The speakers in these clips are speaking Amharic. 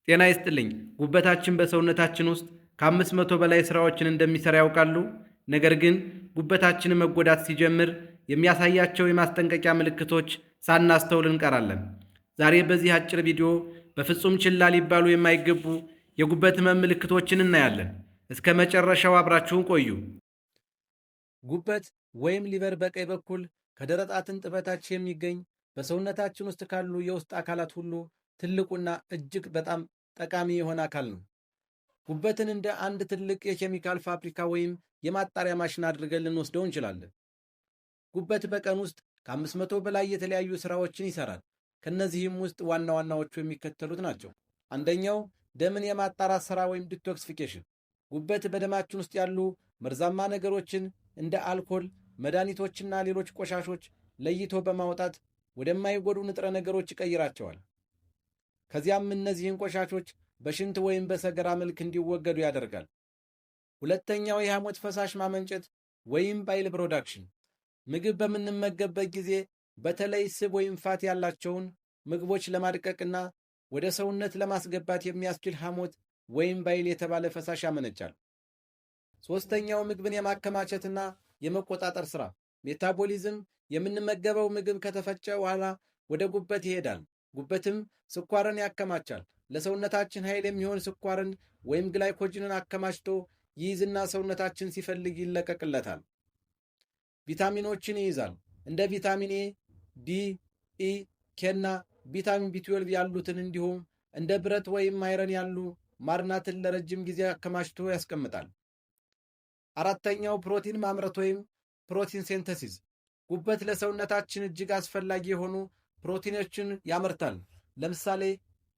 ጤና ይስጥልኝ። ጉበታችን በሰውነታችን ውስጥ ከ500 በላይ ስራዎችን እንደሚሰራ ያውቃሉ? ነገር ግን ጉበታችን መጎዳት ሲጀምር የሚያሳያቸው የማስጠንቀቂያ ምልክቶች ሳናስተውል እንቀራለን። ዛሬ በዚህ አጭር ቪዲዮ በፍጹም ችላ ሊባሉ የማይገቡ የጉበት ህመም ምልክቶችን እናያለን። እስከ መጨረሻው አብራችሁን ቆዩ። ጉበት ወይም liver በቀኝ በኩል ከደረት አጥንት በታች የሚገኝ፣ በሰውነታችን ውስጥ ካሉ የውስጥ አካላት ሁሉ ትልቁና እጅግ በጣም ጠቃሚ የሆነ አካል ነው። ጉበትን እንደ አንድ ትልቅ የኬሚካል ፋብሪካ ወይም የማጣሪያ ማሽን አድርገን ልንወስደው እንችላለን። ጉበት በቀን ውስጥ ከ500 በላይ የተለያዩ ሥራዎችን ይሠራል። ከእነዚህም ውስጥ ዋና ዋናዎቹ የሚከተሉት ናቸው። አንደኛው ደምን የማጣራት ሥራ ወይም detoxification። ጉበት በደማችን ውስጥ ያሉ መርዛማ ነገሮችን እንደ አልኮል፣ መድኃኒቶችና ሌሎች ቆሻሾች ለይቶ በማውጣት ወደማይጎዱ ንጥረ ነገሮች ይቀይራቸዋል። ከዚያም እነዚህን ቆሻሾች በሽንት ወይም በሰገራ መልክ እንዲወገዱ ያደርጋል። ሁለተኛው የሐሞት ፈሳሽ ማመንጨት ወይም bile production። ምግብ በምንመገብበት ጊዜ በተለይ ስብ ወይም fat ያላቸውን ምግቦች ለማድቀቅና ወደ ሰውነት ለማስገባት የሚያስችል ሐሞት ወይም bile የተባለ ፈሳሽ ያመነጫል። ሦስተኛው ምግብን የማከማቸትና የመቆጣጠር ሥራ metabolism። የምንመገበው ምግብ ከተፈጨ በኋላ ወደ ጉበት ይሄዳል። ጉበትም ስኳርን ያከማቻል። ለሰውነታችን ኃይል የሚሆን ስኳርን ወይም glycogen ን አከማችቶ ይይዝና ሰውነታችን ሲፈልግ ይለቀቅለታል። ቪታሚኖችን ይይዛል። እንደ ቪታሚን ኤ፣ ዲ፣ ኢ፣ ኬ እና ቪታሚን ቢ12 ያሉትን፣ እንዲሁም እንደ ብረት ወይም iron ያሉ ማዕድናትን ለረጅም ጊዜ አከማችቶ ያስቀምጣል። አራተኛው ፕሮቲን ማምረት ወይም protein synthesis። ጉበት ለሰውነታችን እጅግ አስፈላጊ የሆኑ ፕሮቲኖችን ያመርታል። ለምሳሌ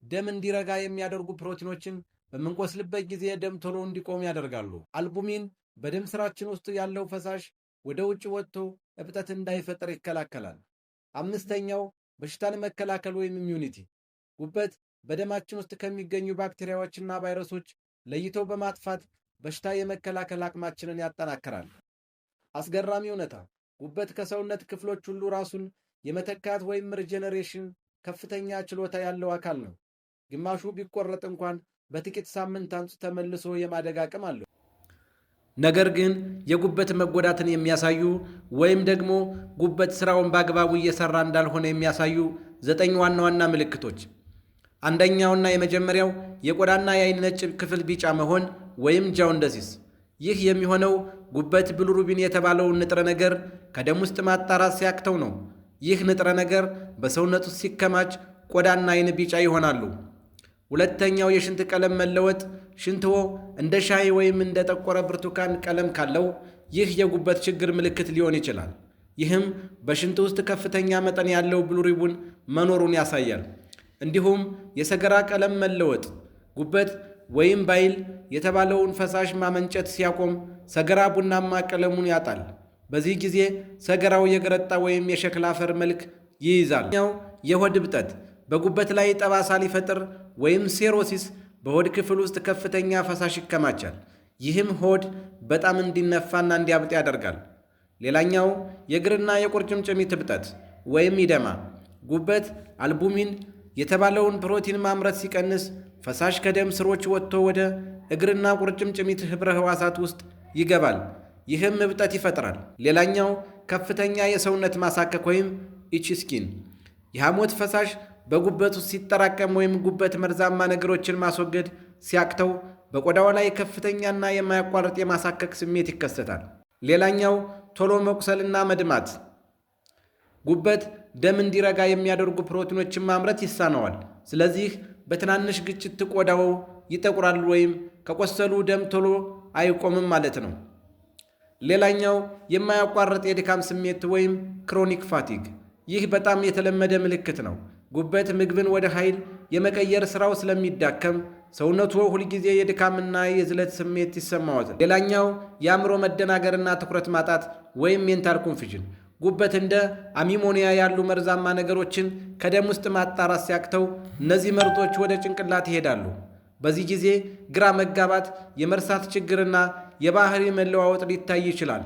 ደም እንዲረጋ የሚያደርጉ ፕሮቲኖችን በምንቆስልበት ጊዜ ደም ቶሎ እንዲቆም ያደርጋሉ። Albumin በደም ስራችን ውስጥ ያለው ፈሳሽ ወደ ውጭ ወጥቶ እብጠት እንዳይፈጠር ይከላከላል። አምስተኛው በሽታን መከላከል ወይም immunity። ጉበት በደማችን ውስጥ ከሚገኙ ባክቴሪያዎችና ቫይረሶች ለይቶ በማጥፋት በሽታ የመከላከል አቅማችንን ያጠናክራል። አስገራሚ እውነታ፣ ጉበት ከሰውነት ክፍሎች ሁሉ ራሱን የመተካት ወይም regeneration ከፍተኛ ችሎታ ያለው አካል ነው። ግማሹ ቢቆረጥ እንኳን በጥቂት ሳምንታት ተመልሶ የማደግ አቅም አለው። ነገር ግን የጉበት መጎዳትን የሚያሳዩ ወይም ደግሞ ጉበት ስራውን በአግባቡ እየሰራ እንዳልሆነ የሚያሳዩ ዘጠኝ ዋና ዋና ምልክቶች። አንደኛውና የመጀመሪያው የቆዳና የአይን ነጭ ክፍል ቢጫ መሆን ወይም jaundice። ይህ የሚሆነው ጉበት bilirubin የተባለውን ንጥረ ነገር ከደም ውስጥ ማጣራት ሲያቅተው ነው። ይህ ንጥረ ነገር በሰውነት ውስጥ ሲከማች ቆዳና አይን ቢጫ ይሆናሉ። ሁለተኛው የሽንት ቀለም መለወጥ። ሽንትዎ እንደ ሻይ ወይም እንደ ጠቆረ ብርቱካን ቀለም ካለው ይህ የጉበት ችግር ምልክት ሊሆን ይችላል። ይህም በሽንት ውስጥ ከፍተኛ መጠን ያለው bilirubin መኖሩን ያሳያል። እንዲሁም የሰገራ ቀለም መለወጥ። ጉበት ወይም bile የተባለውን ፈሳሽ ማመንጨት ሲያቆም ሰገራ ቡናማ ቀለሙን ያጣል። በዚህ ጊዜ ሰገራው የገረጣ ወይም የሸክላ አፈር መልክ ይይዛል። የሆድ እብጠት በጉበት ላይ ጠባሳ ሊፈጥር ወይም cirrhosis፣ በሆድ ክፍል ውስጥ ከፍተኛ ፈሳሽ ይከማቻል። ይህም ሆድ በጣም እንዲነፋና እንዲያብጥ ያደርጋል። ሌላኛው የእግርና የቁርጭምጭሚት እብጠት ወይም edema። ጉበት albumin የተባለውን ፕሮቲን ማምረት ሲቀንስ ፈሳሽ ከደም ስሮች ወጥቶ ወደ እግርና ቁርጭምጭሚት ኅብረ ሕዋሳት ውስጥ ይገባል። ይህም እብጠት ይፈጥራል። ሌላኛው ከፍተኛ የሰውነት ማሳከክ ወይም itchy skin። የሐሞት ፈሳሽ በጉበት ውስጥ ሲጠራቀም ወይም ጉበት መርዛማ ነገሮችን ማስወገድ ሲያቅተው በቆዳው ላይ ከፍተኛና የማያቋርጥ የማሳከክ ስሜት ይከሰታል። ሌላኛው ቶሎ መቁሰልና መድማት። ጉበት ደም እንዲረጋ የሚያደርጉ ፕሮቲኖችን ማምረት ይሳነዋል። ስለዚህ በትናንሽ ግጭት ቆዳው ይጠቁራል ወይም ከቆሰሉ ደም ቶሎ አይቆምም ማለት ነው። ሌላኛው የማያቋርጥ የድካም ስሜት ወይም chronic fatigue። ይህ በጣም የተለመደ ምልክት ነው። ጉበት ምግብን ወደ ኃይል የመቀየር ሥራው ስለሚዳከም ሰውነቱ ሁልጊዜ የድካምና የዝለት ስሜት ይሰማዋል። ሌላኛው የአእምሮ መደናገርና ትኩረት ማጣት ወይም mental confusion። ጉበት እንደ አሚሞኒያ ያሉ መርዛማ ነገሮችን ከደም ውስጥ ማጣራት ሲያቅተው እነዚህ መርዞች ወደ ጭንቅላት ይሄዳሉ። በዚህ ጊዜ ግራ መጋባት፣ የመርሳት ችግርና የባህሪ መለዋወጥ ሊታይ ይችላል።